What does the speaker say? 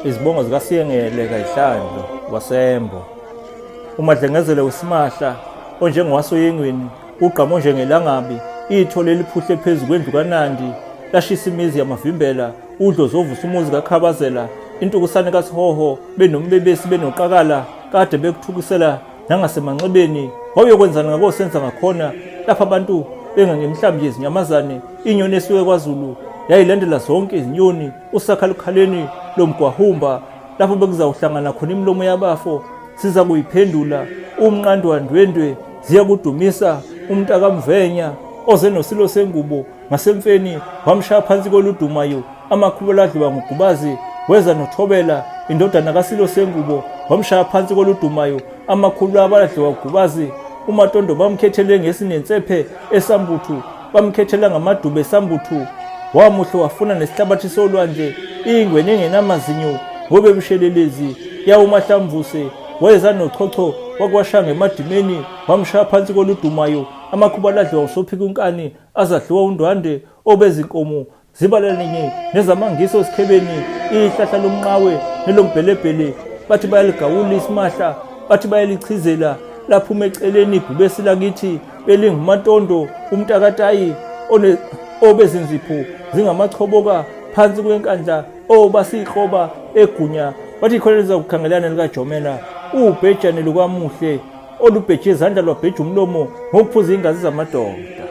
Izibongo zikaSiyengele kaYihlandlo waseMbo. Umadlengezele wesimahla onjengowasoyengweni ugqama onjengelangabi ithole eliphuhle phezu kwendlu kaNandi lashisa imizi yamavimbela udlozi ovusa umuzi kaKhabazela intukusane kaSihoho benombebesi benoqakala kade bekuthukisela nangasemanxebeni wawuyokwenzani ngakosenza ngakhona lapha abantu bengangemihlambi yezinyamazane inyoni esuke kwaZulu yayilandela zonke izinyoni usakha lukhaleni lomgwahumba lapho bekuzawuhlangana khona imilomo yabafo siza kuyiphendula umnqando wandwendwe ziya kudumisa umntakamvenya oze nosilo sengubo ngasemfeni wamshaya phansi koludumayo amakhubo ladliwa ngugubazi weza nothobela indodana kasilo sengubo wamshaya phansi koludumayo amakhulu abaladliwa ugubazi umatondo bamkhethele ngesinensephe esambuthu bamkhethela ngamadube esambuthu wamuhle wafuna nesihlabathi solwandle ingwene engenamazinyo ngobe bushelelezi yawumahlamvuse weza nochocho wakwashanga emadimeni wamshaya phansi koludumayo amakhuba ladliwa usophika unkani azadliwa undwande obezinkomo zibalalinye nezamangisi osikhebeni ihlahla lomnqawe nelombhelebhele bathi bayaligawula isimahla bathi bayalichizela laphuma eceleni ibhubesi lakithi belingumatondo umntakatayi obezinzipho zingamachoboka phansi kwenkandla obasiyikroba egunya bathi khona lizakukhangelana likajomela ubhejane lukamuhle olubheje izandla lwabheja umlomo ngokuphuza iingazi zamadoda.